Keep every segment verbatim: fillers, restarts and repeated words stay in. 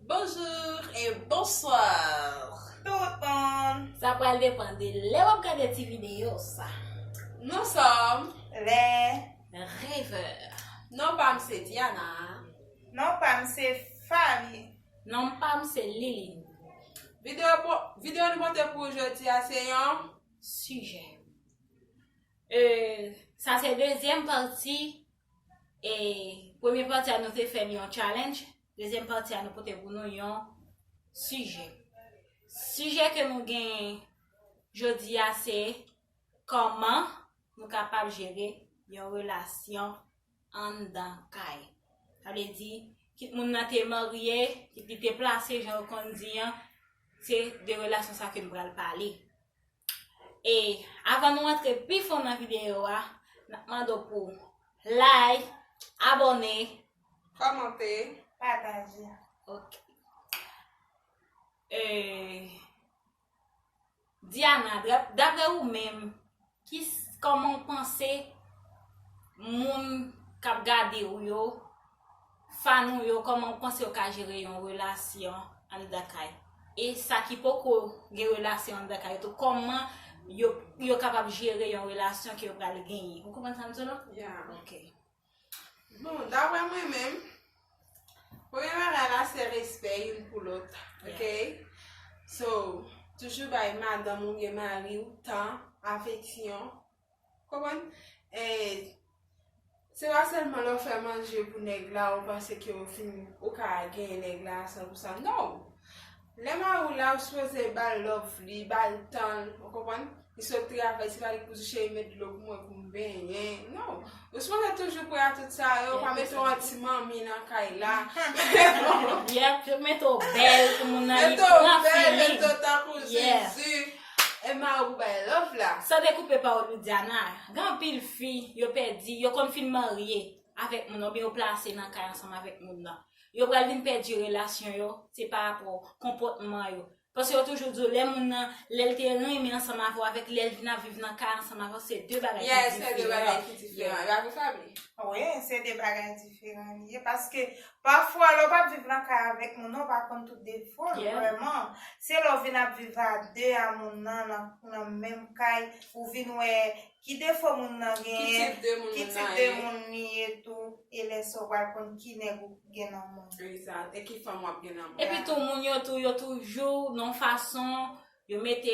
Bonjour et bonsoir. Tout moun. Sa pral depann de lè w ap gade ti videyo sa. Nous sommes les rêveurs. Non pa m se Diana. Non pa m se Fabie. Non pa m se Liline. Videyo, videyo nou pote pou jodi a se yon sijè. E, sa se dezyèm pati. E premye pati a nou te fè yon challenge. Dezyèm pati a nou pote pou nou yon sijè. Sijè ke nou gen jodi a se kòman nou kapab jere yon relasyon anndan kay. Sa vle di, kit moun nan te marye, kit li te plase, jan yo konn di an, se de relasyon sa ke nou pral pale. E avan nou antre pi fon nan videyo a, n ap mande w pou like, abòne, kòmante, pataje. Ok. E, Diana, dra- daprè ou menm, ki, kòman w panse moun k ap gade w yo, fan ou yo, kòman w panse yo ka jere yon relasyon anndan kay? E sa ki poko gen relasyon anndan kay yo tou, kòman yo, yo kapab jere yon relasyon ke yo pral genyen? Ou konprann sa m di w la? Yeah. Ok. Bon, daprè mwen menm, premye bagay la se respè youn pou lòt, ok? So, toujou bay madanm ou byen mari w tan, afeksyon, konprann? E se pa sèlman lè w fè manje pou nèg la, ou panse ke ou fin, ou ka genyen nèg la san pou sa. No! Lè mari w la, ou sipoze ba l love li, ba l tan l, ou konprann? Li sot travay, se pa li k pou di, "Cheri, met dlo pou mwen pou m benyen." No. Ou sipoze toujou prè a tout sa yo, pa mete yon ti manmi nan kay la. Yep, yo mete w bèl pou moun nan, li pran filing. Mete w bèl, mete w tankou zuzu. E mari w pou bay love la. San dekoupe pawòl ou, Diana, gen anpil fi, yo pèdi, yo konn fin marye avèk moun nan, oubyen yo plase nan kay ansanm avèk moun nan. Yo pral vin pèdi relasyon yo, se pa rapò konpòtman yo. Paske yo toujou di w, lè moun nan, lè l te renmen ansanm avè w, avèk lè l vin ap viv nan kay ansanm avè w, se de bagay ki diferan. Yes, se de bagay ki diferan. Wi, se de bagay diferan li ye. Paske pafwa, lè w p ap viv nan kay avèk moun nan, ou pa konn tout defo l vrèman. Se lè w vin ap viv a de a moun nan, nan, nan menm kay, ou vin wè ki defo moun nan genyen, ki tip de moun li ye tou, e lè sa w pral konn ki nèg ou gen nan men w. Egzat, e ki fanm w ap gen nan men w. Epi tou, moun yo tou, yo toujou nan yon fason, yo mete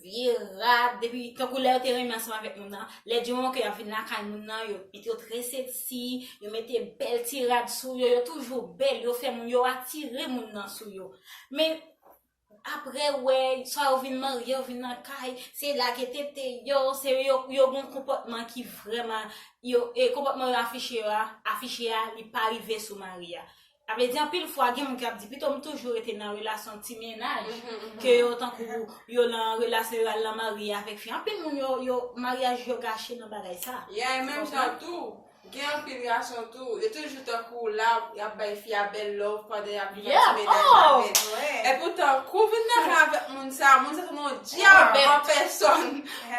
vye rad, depi, tankou lè yo te renmen ansanm avèk moun nan, lè di moman ke y ap vin lakay moun nan, yo mete yo trè seksi, yo mete bèl ti rad sou yo, yo toujou bèl, yo fè moun, yo atire moun nan sou yo. Men, apre, wè, swa yo vin marye, yo vin nan kay, se lage tete yo, se yo, yo gen yon konpòtman ki vrèman, yo, e konpòtman yo afiche yo a, afiche a, li pa rive sou mari a. Sa vle di, anpil fwa, gen moun k ap di, "Pito m toujou rete nan relasyon ti mennaj, ke yo tankou yo nan relasyon, yo al nan marye avèk fi." Anpil moun, yo, yo, maryaj yo gache nan bagay sa. Yeah, e menm jan tou, gen anpil gason tou, yo toujou tankou la, y ap bay fi a bèl love pandan y ap viv ak ti mennaj avè l. Epoutan, kou w vin nan kay avèk moun sa, moun sa se yon dyab an pèsòn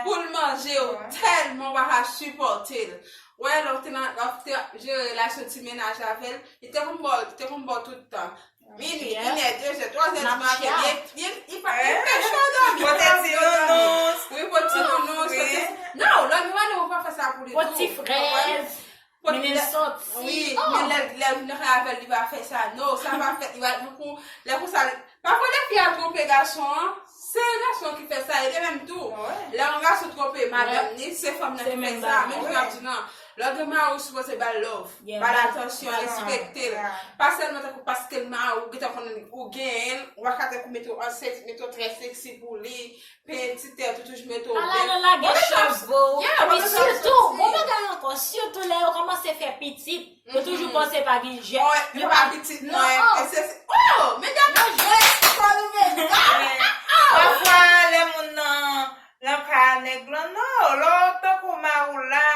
pou l manje w, tèlman w pa ka sipòte l. Wè, lè w te nan, lè w te jere relasyon ti mennaj avè l, li te konn ba w, li te konn ba w tout tan. Minui, inè, dezè, twazè di maten, li, li, li pa, li fè cho dòmi. Pote ti nounous. Wi, pote ti nounous, pote ti, non, lòt nou pa fè sa pou li tou. Pote ti frèz. Mennen l sòti. Wi, men lè, lè, lè l avè l, li pa fè sa. Non, sa pa fèt, li pa, tankou, lè konsa, pafwa lè fi a twonpe gason an, se gason ki fè sa, e de menm tou. Lè yon gason twonpe madanm ni, se fanm nan ki fè sa. Menm jan ap di nan, lè w gen mari, ou sipoze ba l love, ba l atansyon, respekte l. Pa sèlman tankou paske l mari w, ou gentan konnen ou genyen l, ou pa ka tankou mete w ansèks, mete w trè seksi pou li, penyen ti tèt ou, toujou mete w bèl. Ala nan lage cheve w. Epi sitou, bon bagay ankò, sitou lè yo kòmanse fè pitit, yo toujou panse pa gen jè. Yo pa pitit mwen. E se, oh, medam yo jwès, sa nou menm. Pafwa, lè moun nan, nan kay a nèg lan, non, lè w tankou mari w la,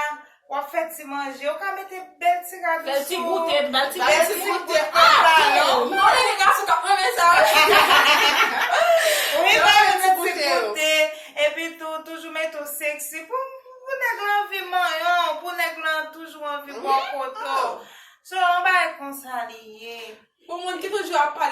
w ap fè ti manje, ou ka mete bèl ti rad sou. Bèl ti goute, bèl ti goute. Bèl ti goute. Ah, non, non, gen gason k ap renmen sa, wi. Wi, bèl ti goute. Epi tou, toujou mete w seksi pou, pou nèg lan anvi manyen w, pou nèg lan toujou anvi bò kote w. So, yon bagay konsa li ye. Pou moun ki toujou ap pale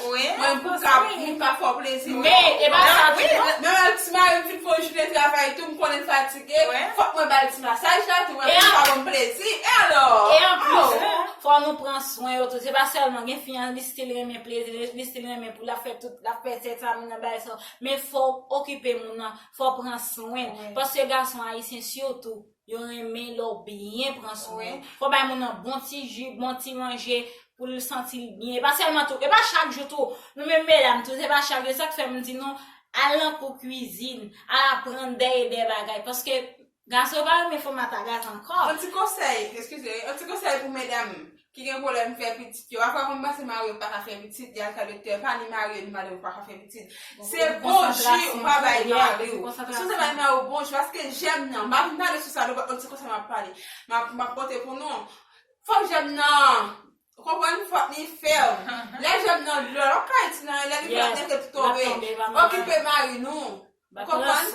masaj. Mwen pou ka, pou ka fè w plezi. Men, e pa sa tou, non. Menm lè ti mari m fin fè yon jounen travay tou, m konnen l fatige, fòk mwen ba l ti masaj la tou, mwen pou l ka ban m plezi. E alò? E anplis tou, fò nou pran swen yo tou. Se pa sèlman gen fi an, li still renmen plezi, li still renmen pou l ap fè tout, l ap fè sèks a moun nan, bagay sa. Men fò w okipe moun nan, fò w pran swen l. Paske gason ayisyen sitou, yo renmen lè w byen pran swen yo. Fò w bay moun nan bon ti ji, bon ti manje, pou l santi l byen. E pa sèlman tou, e pa chak jou tou. Nou menm medam tou, se pa chak jou. Se sa k fè m di nou, al nan kou kwizin, al aprann dèyè dè bagay. Paske gason yo pa renmen fanm atagaze ankò. Yon ti konsèy, eskize, yon ti konsèy pou medam ki gen pwoblèm fè pitit yo. Afwa konn panse mari yo pa ka fè pitit, y al fè doktè, pa ni mari yo ni madanm yo pa ka fè pitit. Se bon ji ou pa bay mari w. Si w te bay mari w bon ji, paske jèm nan, m ap pale sou sa, nou, yon ti konsèy m ap pale. M ap, m ap pote pou nou. Fòk jèm nan, ou konprann, fòk li fèm. Lè jèm nan dlo, l ap ka iti nan, lè li fèm, li ap tonbe. Okipe mari nou. Ou konprann?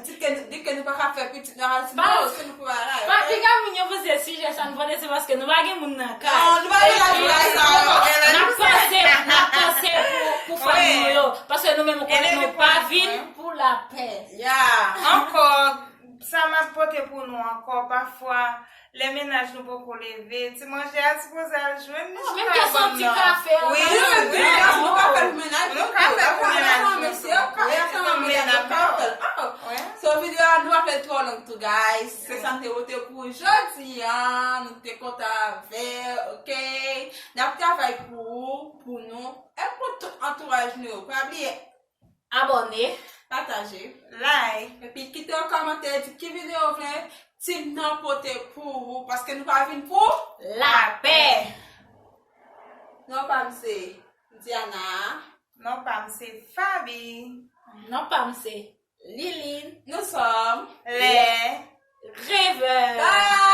Di ke, di ke nou pa ka fè pitit, nou al di non, se nou pou bagay. Pa piga moun yo poze sijè sa, nou poze se paske nou pa gen moun nan kay. Non, nou pa gen moun nan kay. N ap panse, n ap panse pou, pou fanmi nou yo. Paske nou menm, ou konnen, nou pa vin pou lapè. Ankò, sa m ap pote pou nou ankò, pafwa, lè mennaj nou poko leve, ti manje a sipoze al jwenn li sou kabann nan. Menm kesyon ti kafe a. Wi, wi, nou ka fè l pou mennaj nou tou. Nou ka fè l pou mennaj nou tou. Wi, se yon mennaj nou ka fè l. So, videyo a nou pa fè l twò long tou, guys. Se sa m te pote pou jodi a. Nou te kontan avè, ok? N ap travay pou ou, pou nou, e pou tout antouraj nou yo. Pa bliye abòne, pataje, like, epi kite yon kòmantè, di ki videyo w vle Team Nan pote pou ou, paske nou pa vin pou lapè. Non pa m se Diana. Non pa m se Faby. Non pa m se Liline. Nous sommes les rêveurs. Bye.